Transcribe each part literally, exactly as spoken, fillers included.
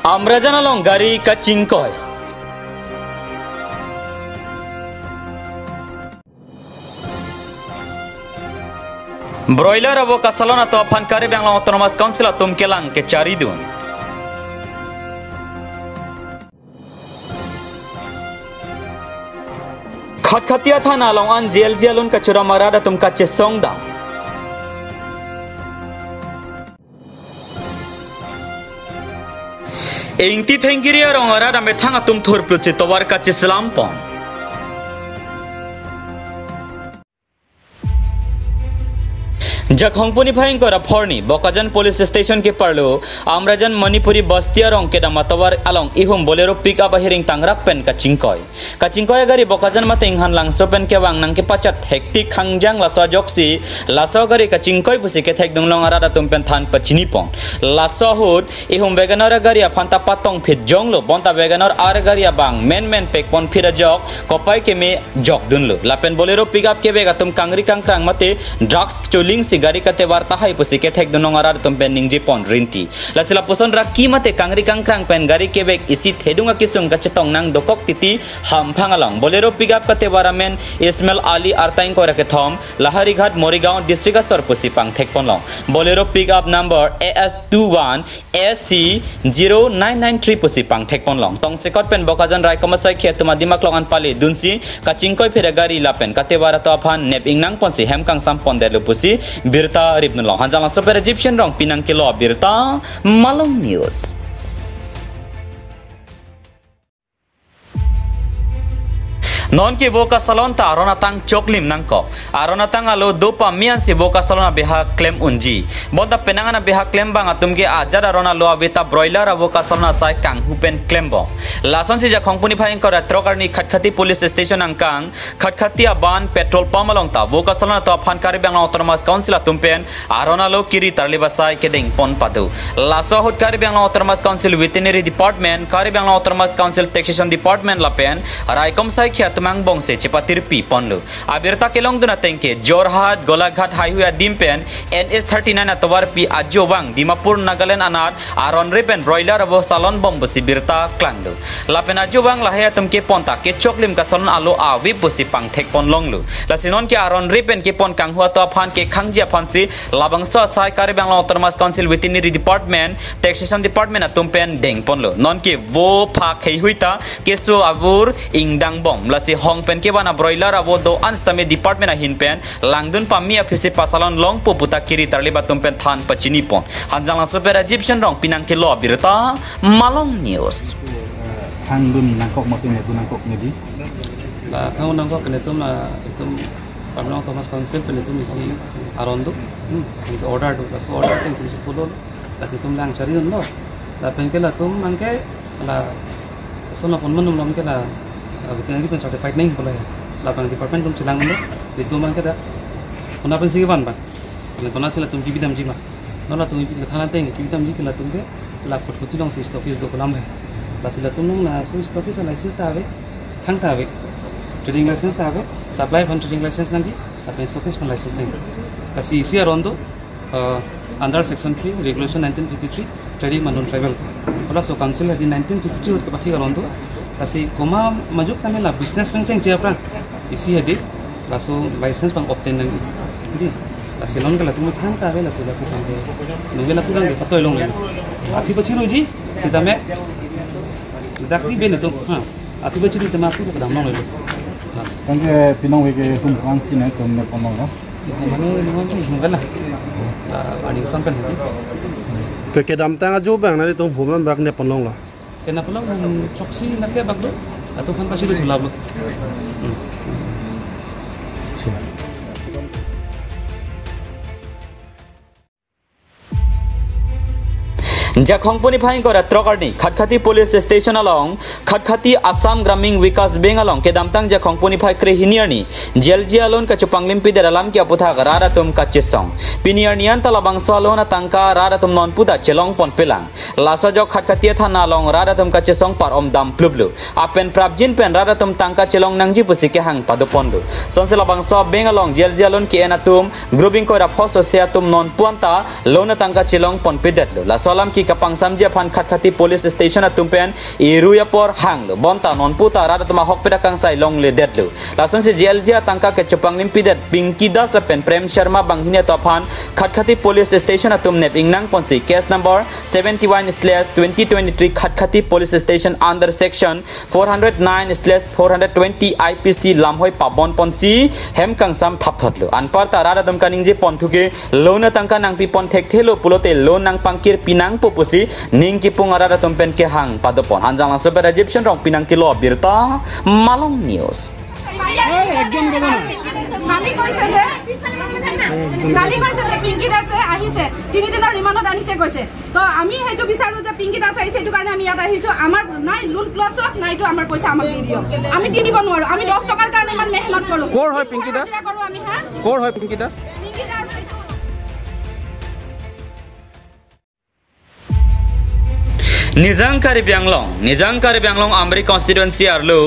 Amrajan along gari kachingkoi. Broiler avo kasalon atum aphan Karbi Anglong Autonomous Council atum kelang kecharidun. Khatkhati athana along an J L G alon kachoram arat atum kachesongdam. Ingti Thengkiri arong arat amethang atum thurplutsi tovar kacheselam pon. Jakhong pu niphai ingkoi ra phorni, Bokajan Police Station keparlo, Amrajan Manipuri Basti arong kedam atovar along ihum Bolero pickup ahiring tangrak pen kachingkoi. Kachingkoi agari Bokajan mate Inghan Langso pen kevang nangkepachat hektik hangjang laso ajoksi, laso agari kachingkoi pusi kethekdunlong arat atum pen than pachini pon. Laso ahut, ihum WagonR agari aphan ta patong phit jonglo, bonta WagonR agari abang menmen pekpon phit ajok, kopai keme jokdunlo. Lapen Bolero pickup kevek atum kangri kangkrang mate drugs cholingsi gari katevar tahai pusi kethekdunlong arat atum pen ningje pon rinti. Lasi lapuson raki mate kangri kangkrang pen gari kevek isi thedung akesung kachetong nang dokok titi hamphang along. Bolero pickup katevar amen Ismail Ali arta ingkoi ra kethom, Laharighat Morigaon district asor pusi pangthek ponlong. Bolero pickup number A S two one A C zero nine nine three pusi pangthek ponlong. Tongsekot pen Bokajan raikom asaikhi atum adim aklong an pale dunsi kachingkoi phit agari lapen katevar atum aphan nep ingnang ponsi hem kangsam pondetlo pusi birta ripdunlong. Hanjang Langso pen Rajiv Shenrong pinang kelo birta Malong News. Non ke vo kasalon ta aron atang choklim nangkok. Aron atang alo do pame ansi vo kasalon abeha klem unji. Bonta penang an abeha klem abang atum ke ajat aron alo ave ta broiler avo kasalon asai kanghu pen klembom. Lasonsi Jakhong pu niphai ingkoi ra throk arni Khatkhati Police Station angkang, Khatkhati aban petrol pump along ta vo kasalon atum aphan Karbi Anglong Autonomous Council atum pen aron alo kiri tarlip asai kedeng pon pado. Laso ahut Karbi Anglong Autonomous Council Veterinary Department, Karbi Anglong Autonomous Council Taxation Department lapen raikom asaikhi atum angbongsi chepatirpi ponlo. Abirta kelongdun ateng ke Jorhat Golaghat highway adim pen N H thirty-nine atovarpi ajo vang Dimapur Nagaland anat aron re pen broiler avo salon bom pusi birta klanglo. Lapen ajo vang lahai atum kepon ta kechoklim kasalon alo ave pusi pangthek ponlonglo. Lasi non ke aron re pen kepon kanghu atum aphan kekhangji aphansi labangso asai Karbi Anglong Autonomous Council Veterinary Department, Taxation Department atum pen deng ponlo. Non ke vo phak heihui ta keso avur ingdang bom. Lasi hong pen kevan abroiler avo do-an sitame department ahin pen langdun pame aphisi pasalon longpo puta kiri tarlip atum pen than pachini pon. Hanjang Langso pen Rajiv Shenrong pinang kelo birta Malong News. Khangdun nangkok mati ne du nangkok ne di. La khangdun nangkok ke netum la itum Karbi Anglong Autonomous Council pen itum isi aron do. Hmm, itum order do. Laso order ke itum si follow. Lasi itum lang charidunlo. Lapen ke latum anke la sono pon menum lom ke la, uh, veterinary pen certified nang pula ya. Labang department atum chelanglo. Itum anke ta kona pensi kevan abang. Kona si latum kebidamji ma. Non latum ipi kethana ateng kebidamji ke latum ke la Khatkhati alongsi stockist do kolam he. Lasi latum along laso stockist license ta ave, thang ta ave, trading license ta ave, supply aphan trading license nangji, lapen stockist aphan license nangji. Lasi isi aron do, uh, under section three, regulation nineteen fifty-three, trading ma non-tribal. Halaso council hadi nineteen fifty-three ahut kepathik aron do. Lasi komat majok tame la business pen chengche aphrang isi hadi laso license abang obtain nangji. Di, lasi along ke latum thang ta ave, lasi latum thang ke. Nungge latum thang ke patoi longle. Aphi pachiruji, sitame dak di ben itu. Ha. Aphi pachiru tema aphi kedam longle. Ha. Tangke pinong wege hum kan si ne tum ne ponong lo. Mane nungge nungge la. La ani sampai nanti. To kedamtang ajo abang nari tum hum abang ne ponong lo. Kena pulang, hmm, choksi nake bak do, atum aphan pasi do sulap lo. Hmm. Jakhong pu niphai ingkoi ra throk arni, Khatkhati Police Station along, Khatkhati Assam Gramin Vikas Bank along, kedamtang Jakhong pu niphai krehini arni, J L G alon kachepanglimpidet alam ke aputhak rat atum kachesong. Pini arni anta labangso alon atangka rat atum non puta chelong ponpelang. Laso ajok Khatkhati athana along rat atum kachesong par-om dam pluplu. Apen prapjin pen rat atum tangka chelong nangji pusi kehang padoponlo. Sonsi labangso bank along J L G alon ke-en atum, group ingkoi ra pho sose atum non pu anta loan atangka chelong ponpedetlo. Laso alam ke kapangsamji aphan Khatkhati police station atum pen irui apor hanglo. Bonta nonpu ta rat atum ahokpet akangsai longledetlo. Lasonsi jail ji atangka kechopanglimpidet Pinky Das lapen Prem Sharma banghini atum aphan Khatkhati police station atum nep ingnang ponsi case number seventy-one slash twenty twenty-three Khatkhati police station under section four hundred nine slash four hundred twenty I P C lamhoi pabon ponsi hem kangsam thapthotlo. Anparta rat atum kaningje ponthuke loan atangka nangpi pon thekthelo pulote loan nangpangkirpi nangpo pusi ning kipung arat atum pen kehang padopon. Hanjanglangso pen Rajiv Shen Rongpi nangkelo abirta, Malong News. এই একজন দেব না। খালি কৈছে যে, খালি কৈছে যে পিংকি দাসে আহিছে, তিনিদিনৰ ৰিমাণ্ডত আনিছে কৈছে। তো আমি সেইটো বিচাৰো যে পিংকি দাস আহিছে, সেইটো কাৰণে আমি ইয়াত আহিছো। আমাৰ নাই লোন ক্লজ হওক, নাইতো আমাৰ পইচা আমাক দি দিয়ক। আমি কিনিব নোৱাৰো, আমি দহ টকাৰ কাৰণে ইমান মেহনত কৰো। ক'ৰ হয় পিংকি দাস? হাজিৰা কৰো আমি, হা? ক'ৰ হয় পিংকি দাস? পিংকি দাস এইটো Nijang Karbi Anglong, Nijang Karbi Anglong Amri constituency arlo,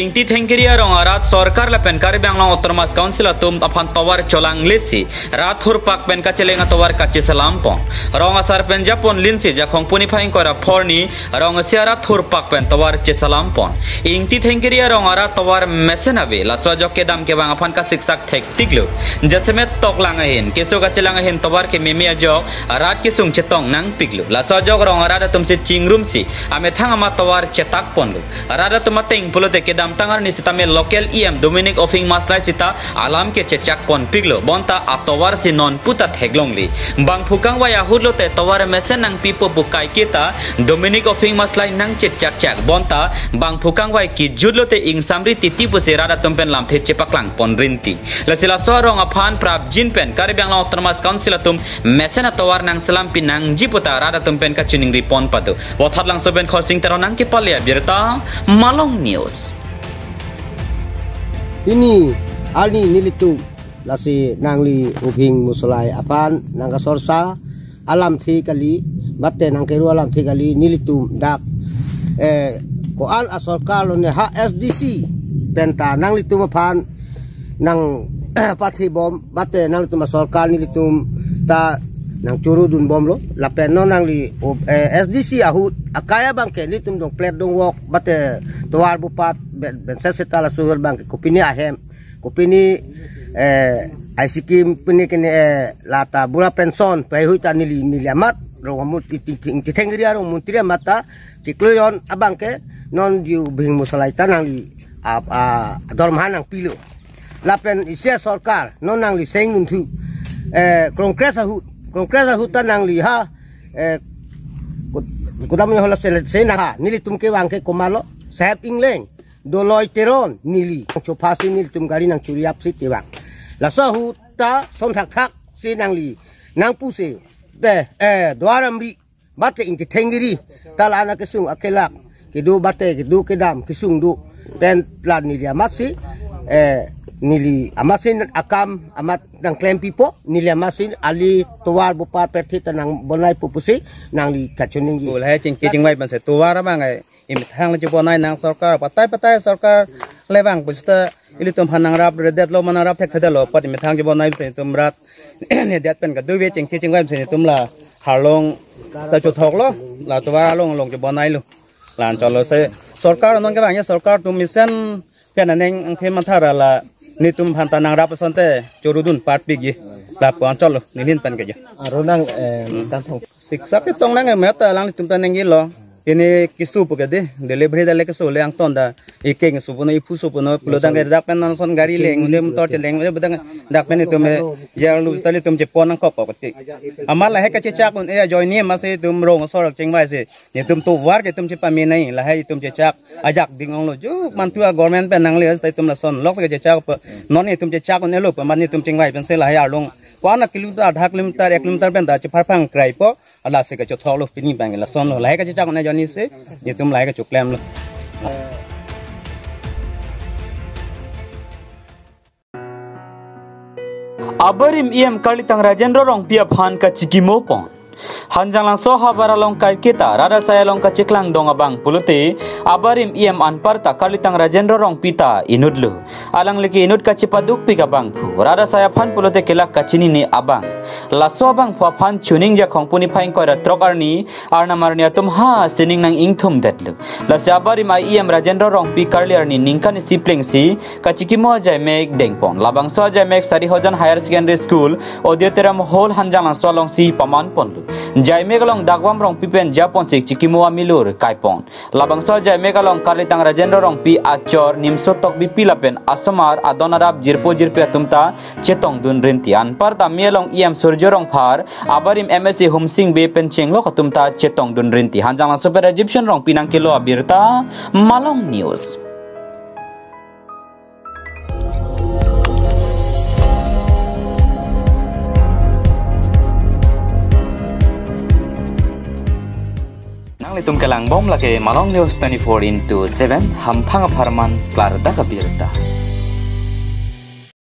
Ingti Thengkiri arong arat sorkar lapen Karbi Anglong Autonomous Council atum aphan tovar cholanglesi, rat hurpak pen kacheleng atovar kachesalam pon. Rong asar pen japon linsi Jakhong puni phai ingkoi ra phorni, rong isi arat hurpak pen tovar chesalam pon. Ingti Thengkiri arong arat tovar mesen ave, laso ajok kedam kevang aphan kasiksak thektiklo. Jasemet toklang ahin, keso kachelang ahin tovar kememe ajok, rat kesung chetong nangpiklo. Laso ajok rong arat atum si chingrumsi, amethang amat tovar chetak ponlo. Rat atum ateng pulote kedamtang arni sitame local E M Dominic Ophing Maslai sita alam ke chechak ponpiklo. Bonta atovar si nonpu ta theklongle. Bangphu kangvai ahut lote tovar mesen nangpipo pu kaiketa Dominic Ophing Maslai nangchechakchak. Bonta bangphu kangvai kijut lote ingsamri titi pusi rat atum pen lamthe chepaklang pon rinti. Lasi laso arong aphan prapjin pen Karbi Anglong Autonomous Council atum mesen atovar nangselampi nangji pu ta rat atum pen kachiningri pon pado. Vothatlangso pen Khorsing Teron nangkepale abirta, Malong News. Pini arni nelitum lasi nangli Ophing Maslai aphan nangkasorsa alamthe kali, mate nangkeru alamthe kali, nelitum dak, eh, ko-an asorkar lone ha S D C penta nanglitum aphan nangpathibom, mate nanglitum asorkar nelitum ta nangchorudunbomlo. Lapen non nangli, o, eh, S D C ahut akai abangke nelitum dongplet dongvok, mate tovar bupat ben, benset seta laso ahut abangke kopine ahem, kopine, eh, I C K pine kene, eh, lata bura pension pai hui ta neli, neli amat rong amut ti, ti, ti, Ingti Thengkiri arong montri amat ta chiklo jon abangke non ji Ophing Maslai ta nangli a, a, dormaha nangpilo. Lapen isi asorkar non nangli seng munthu, eh, Congress ahut, Congress ahut ta nangli ha, eh, kut-, kudam nyohola sel-, sena ha, nelitum kevang ke komatlo, Saheb Engleng, Doloi Teron, neli, chophasi nelitum gari nangchuriapsi kevang. Laso ahut ta son thakthak si nangli nangpusi, te, eh, Duar Amri, mate Ingti Thengkiri, ta la-an akesung akelak, kedo mate kedo kedam kesung do pen la neli amatsi, eh, neli amatsi akam amat nangklempipo, neli amatsi ali tovar bupat perthi ta nangbonaipo pusi nangli kachiningri. Ulai chingki chingvai pensi tovar abang ai imethang le chebonai nang sorkar, patai patai sorkar le vang pusita ilitum aphan nangrapredetlo, ma nangrap thekthedetlo, pat imethang chebonai pensi itum rat nedet pen kadokave chingki chingvai pensi itum la arlong ta chothoklo, la tovar arlong along chebonailo. La-an chotlo si sorkar non kevangji sorkar atum mesen pen aneng angkhe mathara la nelitum aphan ta nangrap asonte chorudun parpikji. Lapu-an chotlo, nelihin pen keja. Aro nang, eh, Hmm. tangthong. Siksak ketong nang emet ta alanglitum ta nangji lo. Pini keso pu ke de, delivery dale keso le angton ta. Ikeng so puno, iphu so puno, pulo tangke dak pen non ason gari leng, unde motor cheleng, unde budang dak pen itum, eh, jar lu stali itum chepon nangkok kok ti. Amat lahai kachechak un-e ajoine amatsi itum rong asor chingvaisi. Itum tovar ke itum chepamenei, lahai itum chechak ajak ding onglo. Juk mantu a-government pen nangle ta itum lason lok ke chechak pe. Non itum chechak un-elo pe, amat itum chingvai pensi lahai arlong ko-an kilometer, adha kilometer, ek kilometer pen ta chepharphang kraipo. Lasi kachothoklo pini abang lasonlo. Lahai kachechak un-e ajoinesi, itum lahai kachoklemlo. Abarim E M Karlitang Rajendra Rongpi aphan kachikimo pon. Hanjanglangso havar along kaiketa rat asai along kacheklang dong abang pulote abarim E M anparta Karlitang Rajendra Rongpi ta inutlo. Alangli ke inut kachepadukpik abangphu, rat asai aphan pulote kelak kachinine abang. Laso abangphu aphan chuning jakhong puni phai ingkoi ra throk arni, Arnam arni atum ha sining nang ingthum detlo. Lasi abarim E M Rajendra Rongpi Karli arni ningkan isi plengsi kachikimo ajaimek dengpon. Labangso ajaimek Sarihojan Higher Secondary School Auditorium Hall Hanjanglangso alongsi pamanponlo. Jaimek along Dagvam Rongpi pen japonsi chikimo amilur kaipon. Labangso ajaimek along Karlitang Rajendra Rongpi achor, Nimso Tokbipi lapen asomar, adon adap, jirpo jirpi atum ta chetongdun rinti. Anparta mi along E M Surjo Rongphar, abarim M A C Humsing Bey pen chenglok atum ta chetongdun rinti. Hanjanglangso pen Rajib Shen Rongpi nangkelo abirta, Malong News. Nanglitum kelangbom lake Malong News twenty-four into seven, hamphang apharman klardak abirta.